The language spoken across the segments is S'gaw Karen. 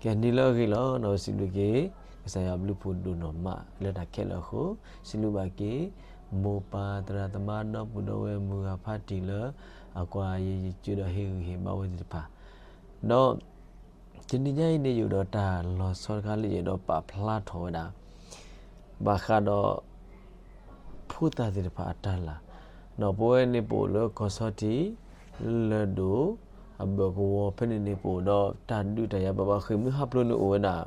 ကဲ နံၤလၢအဂ့ၤလီၤ. ဒီးစံးဘျုးက့ၤ ကစၢ်ယွၤဘျုးဖှိၣ်ဒိၣ်နီၢ်မးလၢတၢ်ခဲလၢာ်အဃိ, စံးဘျုးဘၣ်က့ၤ မိၢ်ပၢ်သရၣ်သမါဒီပုၢ်ဒီဝဲၢ်မုၢ်ဂၤဖးတံၢ်လၢ အကွၢ်ယ YouTube ဒီးဟ့ၣ်ဂံၢ်ဟ့ၣ်ဘါဝဲသ့ၣ်တဖၣ်, ဒီး တနံၤညါအံၤန့ၣ် ယအိၣ်ဒီးတၢ်လီၤဆီတခါလၢယအဲၣ်ဒိးပာ်ဖျါထီၣ်ဝဲဒၣ် ဘၣ်ဃးဒီး ဖိသၣ်သ့ၣ်တဖၣ်အတၢ်လၤ, ဒီးပဝဲန့ၣ်ပအိၣ်လၢကီၢ်ဆီထံး လၢၢ်ဒိၣ် အဘၢၣ်ကဝီၤဖဲန့ၣ်န့ၣ် ပအိၣ်ဒီးတၢ်ဒုးတၢ်ယၤဘၣ်ဘၣ် ဃ့ၢ်မှံဟးဖျိးန့ၣ်အိၣ်ဝဲဒၣ်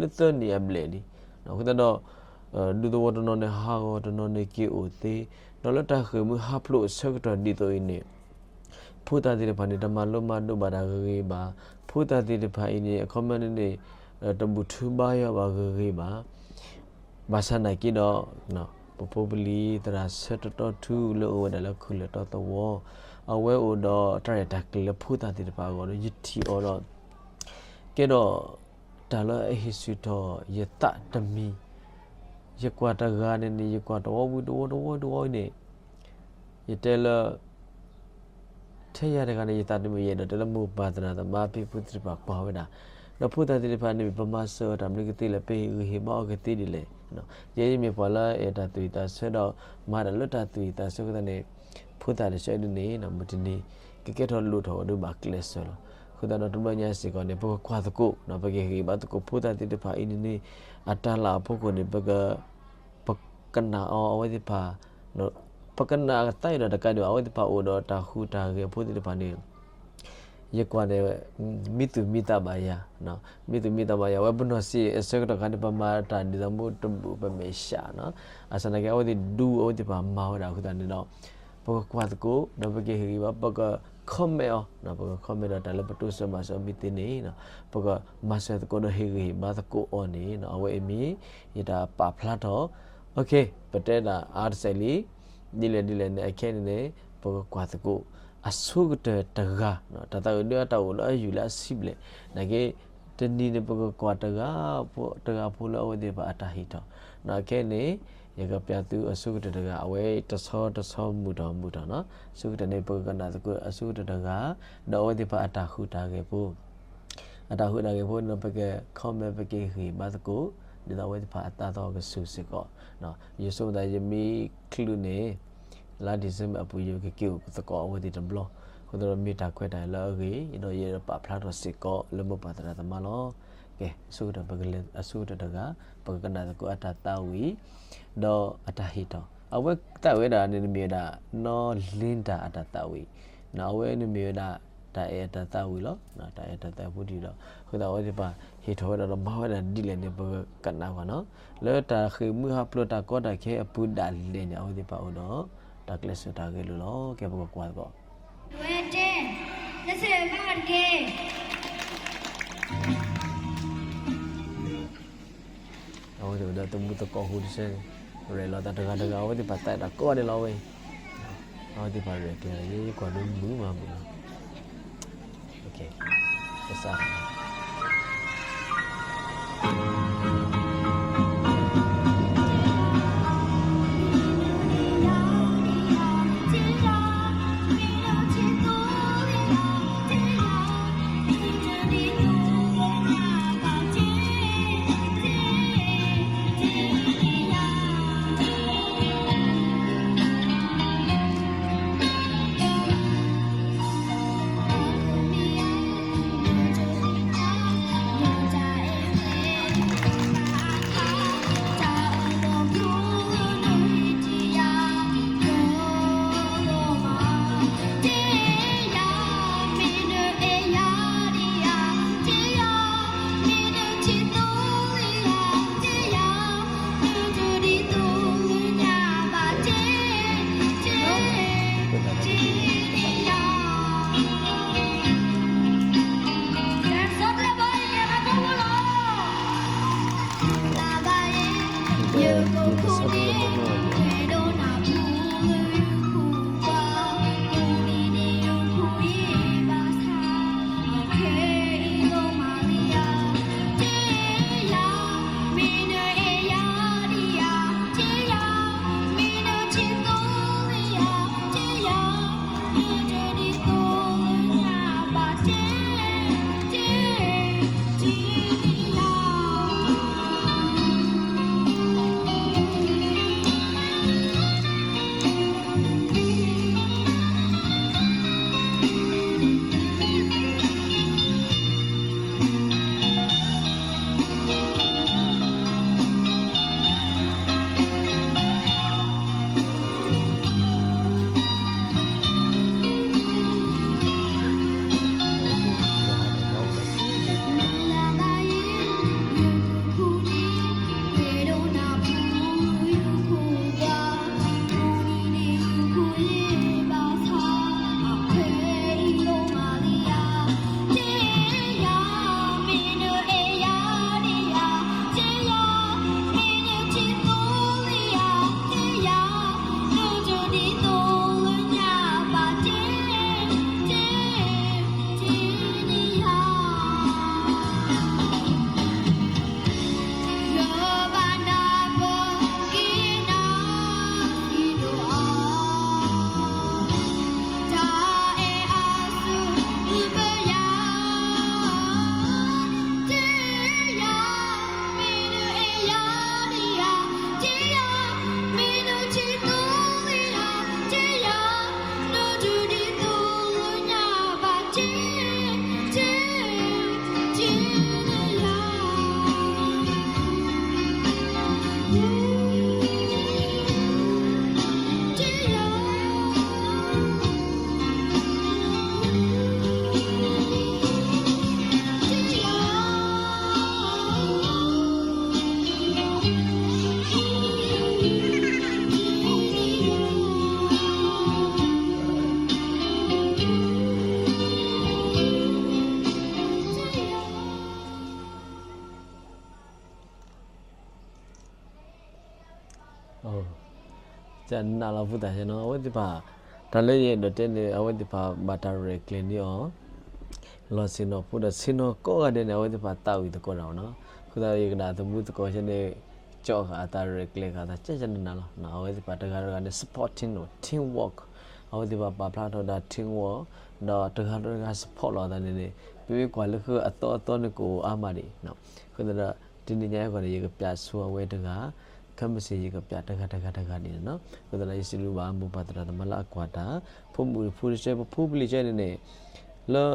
လၢသၢနံၣ်အဘျဲၣ်လံ. အဃိသတးဒီး ဒူသဝီတနီၤန့ၣ်ဟးဂီၤ တနီၤန့ၣ်က့ၤအိၣ်သ့, ဒီးလၢတၢ်ဃ့ၢ်မှံဟးဖျိးအဆၢကတီၢ်ဒ်သိးအံၤန့ၣ် ဖိသၣ်သ့ၣ်တဖၣ်န့ၣ် တမၤလိမၤဒိးဘၣ်တၢ်ဂ့ၤဂ့ၤဘၣ်. ဖိသၣ်သ့ၣ်တဖၣ်အံၤန့ၣ် အခီပညီန့ၣ် တဘူၣ်ထီၣ်ဘါယွၤဘၣ်ဂ့ၤဂ့ၤဘၣ်. ဘၣ်ဆၣ်နာ်က့ဒီး ပဖိပလံၤသရၣ်ဆၢတီတီထူလၢအိၣ်ဝဲဒၣ်လၢခူၣ်လၢၢ်တီသဝီ, အဝဲအိၣ်ဒီးတၢ်ရဲၣ်တၢ်ကျဲၤလၢဖိသၣ်သ့ၣ်တဖၣ်အဂီၢ်ဒီး ယထံၣ်အီၤဒီး ကဲဒီး တၢ်လၢအဟ့ၣ်ဆူၣ်ထီၣ်ယသးတမံၤ, ယကွၢ်တဂၤန့ၣ်န့ၣ် ယကွၢ်တဝီဝံၤတဝီတဝီတဝီန့ၣ် ယတဲလၢ ထဲယၤတဂၤန့ၣ် ယသးတမံၤ ယအဲၣ်ဒိးတဲလၢမိၢ်ပၢ်သရၣ်သမါဖံဖုသ့ၣ်တဖၣ်ကွၢ်ဝဲဒၣ်, ဒီးဖိသၣ်သ့ၣ်တဖၣ်န့ၣ် ပမၤစၢၤအီၤတၢ်မနုၤကသ့လဲၣ်, ပဟ့ၣ်ဂံၢ်ဟ့ၣ်ဘါအီၤကသ့ဒ်လဲၣ်. ယဲယမ့ၢ်ပှၤလၢအဲၣ်တၢ်သူၣ်ဝံၣ်သးဆၢဒီး မၤတၢ်လၢတၢ်သူၣ်ဝံၣ်သးဆၢအဃိသတးန့ၣ် ဖိသၣ်တဆၢဒ်န့ၣ် မုၢ်တနံၤ ကကဲထီၣ်လိၣ်ထီၣ်ဝဲဒၣ်ဘၣ်ကျဲးစၢးလီၤ. အဃိသတးဒီးတဘျီညါစ့ၢ်ကီးန့ၣ် ပကကွၢ်သကိး ပကဟ့ၣ်ဂံၢ်ဘါသကိးဖိသၣ်သ့ၣ်တဖၣ်အံၤန့ၣ်န့ၣ် အတၢ်လၤအဖီခိၣ်န့ၣ် ပက ပကနၣ်အီၤအဝဲသ့ၣ်တဖၣ် ပကနၣ်အသးအံၤဒီးတကးဒံးဘၣ် အဝဲသ့ၣ်တဖၣ်အိၣ်ဒီးတၢ်ဟူးတၢ်ဂဲၤဖိသ့ၣ်တဖၣ်န့ၣ် ယကွၢ်န့ၣ် မံသူၣ်မံသးဘၣ်ယၤ, မံသူၣ်မံသးဘၣ်ယၤ အဝဲပနီၢ်စံးအဆၢကတီၢ်ခါန့ၣ် ပမၤတၢ်ဒ်သိးမိၢ်တဘူၣ် ပမဲာ်ဆှးနီၤ, အစးနာ်က့ အဝဲသ့ၣ်ဒူအဝဲသ့ၣ်တဖၣ်မၤဝဲဒၣ်အဃိသတးန့ၣ်ဒီး ပကကွၢ်သကိး ဒီးပကဟ့ၣ်ဂံၢ်ဘါ ပက comment အီၤ, ပက comment ဒီးတၢ်လၢပတိစၢၤမၤစၢၤအီၤမ့ၢ်သ့န့ၣ် ပကမၤစၢၤသကိးဒီးဟ့ၣ်ဂံၢ်ဟ့ၣ်ဘါသကိးအီၤန့ၣ် အဝဲအံၤမ့ၢ် ယတၢ်ပာ်ဖျါထီၣ် ပတဲဒၣ်အါတစဲးလံ, ဒ်လဲၣ်ဒ်လဲၣ်န့ၣ် အခဲအံၤန့ၣ်န့ၣ် ပကကွၢ်သကိး အဆိကတၢၢ်တဂၤ တၢ်သးဝံၣ်ဒုးအတၢ်အိၣ်လၢအယူၢ်လၢအဆံးဘျဲၣ်, နာ်က့ တနံၤန့ၣ် ပကကွၢ်တဂၤဖိ တဂၤဖိလၢအဝဲသ့ၣ်တဖၣ်အတၢ်ဟ့ၣ်ထီၣ်, အခဲအံၤန့ၣ် ယကပျးသုအဆိကတၢၢ်တဂၤ အဝဲတဆီတဆီမုာ်ထီၣ်မုာ်ထီၣ်နီၤ, အဆိကတၢၢ်န့ၣ် ပကကနၣ်သကိးအဆိကတၢၢ်တဂၤ ဒီးအဝဲသ့ၣ်တဖၣ်အတၢ်ဟူးတၢ်ဂဲၤဖိ အတၢ်ဟူးတၢ်ဂဲၤဖိန့ၣ် ပက comment ပကဟ့ၣ်ဂံၢ်ဘါသကိး ဒ်သိးအဝဲသ့ၣ်တဖၣ်အသးသီကဆူၣ်စ့ၢ်ကီး, ယဆိကမိၣ်သးယမ့ၢ်ချုးန့ၣ် လါ December အပူၤ ယကက့ၤအိၣ်သကိးအဝဲသ့ၣ်တဘျီ, အဃိသတးဒီးမ့ၢ်တၢ်ခွဲးတၢ်ယာ်လၢအဂ့ၤ ဒီးယအဲၣ်ဒိးပာ်ဖျါထီၣ်စ့ၢ်ကီးလၢမိၢ်ပၢ်သရၣ်သမါလီၤ. ကဲ အဆိကတၢၢ် ပကလဲၤအဆိကတၢၢ်တဂၤ ပကကနၣ်သကိးအတၢ်သးဝံၣ် ဒီးအတၢ်ဟ့ၣ်ထီၣ်, အဝဲသးဝံၣ်ဝဲဒၣ်န့ၣ် နမ့ၢ်ဝဲဒၣ် နီၢ်လ့တၢ်အတၢ်သးဝံၣ်, အဝဲန့ၣ်မ့ၢ်ဝဲဒၣ် တၢ်အဲၣ်အတၢ်သးဝံၣ်လီၤ, တၢ်အဲၣ်အတၢ်သးဝံၣ်ဖိတံၢ်ဒီး အဃိသတးအဝဲသ့ၣ်တဖၣ်ဟ့ၣ်ထီၣ်ဝဲဒၣ်ဒီးမၤဝဲဒၣ်ဒ်လဲၣ်န့ၣ် ပကကနၣ်ကွၢ်နီၤ, လၢတၢ်ဃ့ၢ်မှံဟးဖျိးတၢ်ကီတၢ်ခဲအပူၤဒၣ်လဲာ်န့ၣ် အဝဲသ့ၣ်တဖၣ်အိၣ်ဒီး တၢ်ကျဲးစၢးတၢ်ဂဲၤလိာ်လီၤ. ကဲ ပကကွၢ်သကိး ဝဲတဲ လၢစဲးဘၣ်တက့ၢ်. အဝဲသ့ၣ်အိၣ်ဒီးသမူသကိးဟူတဆၢန့ၣ် ရဲၣ်လီၤသးတဂၤတဂၤ အဝဲသ့ၣ်တဖၣ်သးတၢ်ကိးဂၤဒဲးလီၤဝဲ, အဝဲသ့ၣ်တဖၣ်ရဲၣ်ကျဲၤ ယကွၢ်ဒိမုာ်မးမုာ်လီၤ. ကစၢ် ကနးလီၤဖိသၣ်ဆဲနီၤ အဝဲသ့ၣ်တဖၣ်, တၢ်လၢယအဲၣ်ဒိးတဲန့ၣ် အဝဲသ့ၣ်တဖၣ်ဘၣ်တၢ်ရဲၣ်ကျဲၤန့ၢ်အီၤ လီၤဆ့ၣ်နီၤဖိဒီး ဆ့ၣ်နီၤကိးဂၤဒဲးန့ၣ် အဝဲသ့ၣ်တဖၣ်သးဝံၣ်သကိးတၢ်နီၤ. အဃိသတးဒီး ယကနၣ်သမူသကိးဆဲန့ၣ် ကၠီဃာ်အတၢ်ရဲၣ်ကျဲၤဃာ်သး ကကနးနးလီၤ. အဝဲသ့ၣ်တဖၣ်တဂၤတဂၤန့ၣ် supporting နီၤ team work, အဝဲသ့ၣ်တဖၣ်ပာ်ဖျါထီၣ်ဒၣ် team work ဒီးတဂၤဒီးတဂၤ support လီၤသးန့ၣ်န့ၣ် ပမ့ၢ်ကွၢ်လၢဃုအသီအသီန့ၣ် ကအိၣ်အါမးဒံး. အဃိသတးဒီး တနံၤညါအံၤအဂီၢ်န့ၣ် ယကပျးဆိအဝဲတဂၤ ခဲမုၢ်ဆ့ၣ် ယကပျးတဂၤတဂၤတဂၤန့ၣ်နီၤ. အဃိသတးဒီး ယစံးဘျုးဘၣ်မိၢ်ပၢ်သရၣ်သမါလၢအကွၢ်တၢ်, ဖိမုၣ်ဖိတဆဲ ပဖိပလံၤဆဲန့ၣ်န့ၣ် လၢ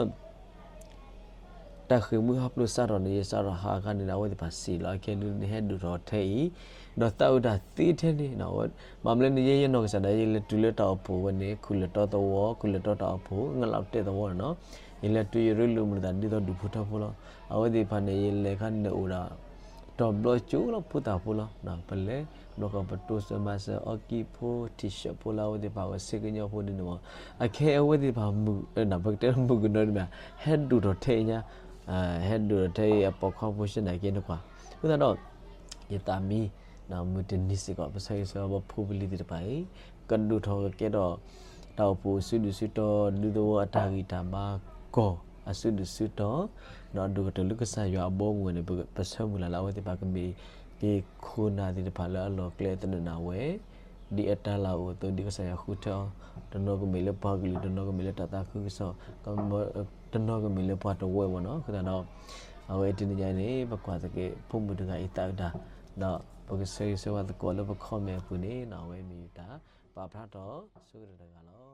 တၢ်ဃ့ၢ်မှံဟးဖျိးစးထီၣ်န့ၣ် ယစးထီၣ်ဟးအခါန့ၣ် အဝဲသ့ၣ်တဖၣ်စံးလီၤ အခဲဒုန့ၣ် ဟဲဒိၣ်ထီၣ်ထဲအံၤ, ဒီးသးဝံၣ်တၢ်သ့ထဲန့ၣ်, ဘၣ်မနုၤလဲၣ်န့ၣ် ယဲယနီၢ်ကစၢ်ဒၣ် ယလဲၤတုၤလၢတၢ်အိၣ်ဖှိၣ်ဝဲန့ၣ် ခူၣ်လၢတီသဝီ ခူၣ်လၢတီတၢ်အိၣ်ဖှိၣ် ငလးတဲသဝီန့ၣ်နီၤ, ယလဲၤတုၤယရ့လိာ်မုာ်သးဒ်သိးဒူၣ်ဖိထၢဖိလီၤ. အဝဲသ့ၣ်တဖၣ်န့ၣ် ယလဲၤခါန့ၣ်အိၣ်ဒီး တီၤဘျီကၠိလီၤဖိသၣ်ဖိလီၤ. ပလဲၤ ဘျီကီၢ်ပတိစၢၤမၤစၢၤ အီကံဖိ ထံၣ်ဆၢဖိလၢအဝဲသ့ၣ်တဖၣ်ဝဲ စ့ကညီဖိဒ်န့ၣ်မး, အခဲအံၤအဝဲသ့ၣ်တဖၣ်မုၢ် ပကတဲမုၢ်ကနီၤဒ်မး ဟဲဒိၣ်ထီၣ်ထဲအံၤညါ, ဟဲဒိၣ်ထီၣ်ထဲအံၤအပိာ်ခွါဖိစ့ၢ်နာ်က့န့ၣ်ကွၢ်. အဃိသတးဒီး ယသးမံ မုၢ်တနံၤစ့ၢ်ကီး ပဆၢဂ့ၤဆၢဝါပဖိပလံၤသ့ၣ်တဖၣ်အံၤ ကဒိၣ်ထီၣ်ကကဲထီၣ် တၢ်အိၣ်ဖှိၣ်အစုဒုၣ်စုတီၤ ဒူသဝီအတၢ်ဂံၢ်တၢ်ဘါကီၢ်အစုဒုၣ်စုတီၤ, ဒီးဒိၣ်ကတၢၢ်လၢကစၢ်ယွၤအဘီအမုၢ်န့ၣ် ပဆၢမုၢ်လၢ်လၢအဝဲသ့ၣ်တဖၣ်ကမ့ၢ်က့ၤခိၣ်နၢ်သ့ၣ်တဖၣ်လၢအလီၢ်ကျဲသနၢၣ်ဝဲ ဒ်အတၢ်လၢ်အိၣ်အသိး ဒ်ကစၢ်ယွၤဃုထၢအီၤ, တနီၤကမ့ၢ်လၢပှၤကလုာ် တနီၤကမ့ၢ်လၢတၢ်သးခုကစီၣ်, တနီၤကမ့ၢ်လၢပှၤတဝၢမးနီၤ. အဃိသတးဒီး အဝဲတနံၤညါန့ၣ် ပကွၢ်သက့ၢ် ဖိမုၣ်တဂၤအံၤသးအုးတၢ်, ဒီးပကဆၢဂ့ၤဆၢဝါသကိးလၢပ comment အပူၤန့ၣ် အဝဲမ့ၢ်ယတၢ်ပာ်ဖျါထီၣ်ဆိကတၢၢ်တဂၤလီၤ.